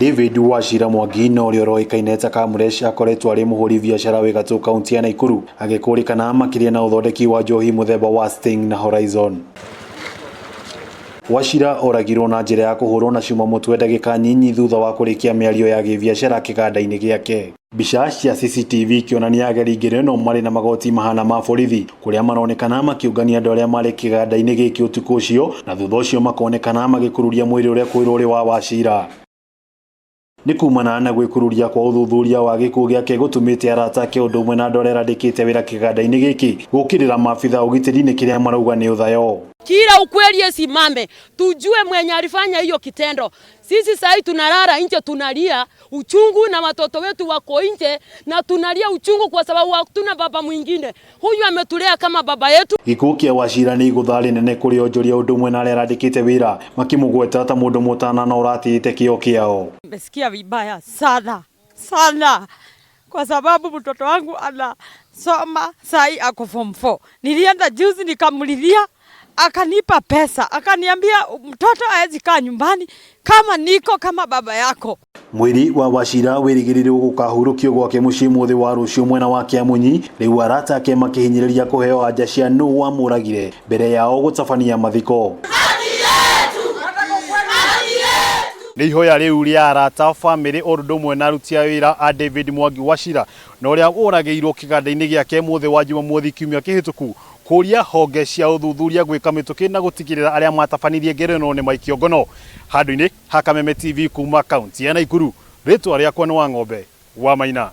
David Wachira Mwangi na ũrĩa ũroĩkaine ta Kamũresh akoretwo arĩ mũhũri biacara wĩ gatũ kaunti ya Naikuru agĩkũrĩkana makĩria na ũthondeki wa njohi mũthemba wa Sting na Horizon. Wachira oragirwo na njĩra ya kũhũrwo na cuma mũtwe ndagĩka nyinyi thutha wa kũrĩkia mĩario ya gĩbiacara kĩganda-inĩ gĩake. Mbica cia CCTV ikĩonania ageri ngerenwa marĩ na magoti mahana ma borithi kũrĩa maronekana makĩũngania andũ arĩa marĩ kĩganda-inĩ gĩkĩ ũtukũ ũcio na thutha ũcio makonekana magĩkururia mwĩrĩ ũrĩa kwĩrwo ũrĩ wa Wachira. Nĩ kumana na gwĩkururia kwa ũthuthuria wa gĩkuũ gĩake gũtũmĩte arata ake ũndũ ũmwe na andũ arĩa arandĩkĩte wĩra kĩganda-inĩ gĩkĩ gũkĩrĩra maabitha a ũgitĩri nĩ kĩrĩa marauga nĩ ũthayo. Kila ukweli isimame, tujue mwenye alifanya hiyo kitendo. Sisi sahi tunalala nje tunalia uchungu na watoto wetu wako nje na tunalia uchungu kwa sababu hatuna baba mwingine. Huyu ametulea kama baba yetu. Gĩkuũ kĩa Wachira nĩ igũtha rĩnene kũrĩ onjoria ũndũ ũmwe na arĩa arandĩkĩte wĩra makĩmũgweta ta mũndũ mũtana na ũratĩĩte kĩo kĩao. Nimesikia vibaya sana sana kwa sababu mtoto wangu anasoma sai ako form 4. Nilienda juzi nikamlilia, akanipa pesa, akaniambia mtoto hawezi kaa nyumbani kama niko kama baba yako. Mwĩrĩ wa Wachira wĩrĩgĩrĩirwo gũkahurũkio gwake mũciĩ mũthĩ wa rũciũ mwena wa Kĩamunyi rĩu arata ake makĩhinyĩrĩria kũheo anja cia nũ wamũragire mbere yao gũtabania mathiko. Nĩ ihoya rĩu rĩa arata bamĩrĩ o ũndũ ũmwe na aruti a wĩra a David Mwangi Wachira na ũrĩa ũragĩirwo kĩganda-inĩ gĩake mũthĩ wa Jumamothi kiumia kĩhĩtũku kũria honge cia ũthuthuria gwĩka mĩtũkĩ na gũtigĩrĩra arĩa matabanirie ngerenwa nĩ maikio ngono. Handũ-inĩ ha Kameme TV kuma kaunti ya Naikuru, rĩtwa rĩakwa nĩ Wang'ombe wa Maina.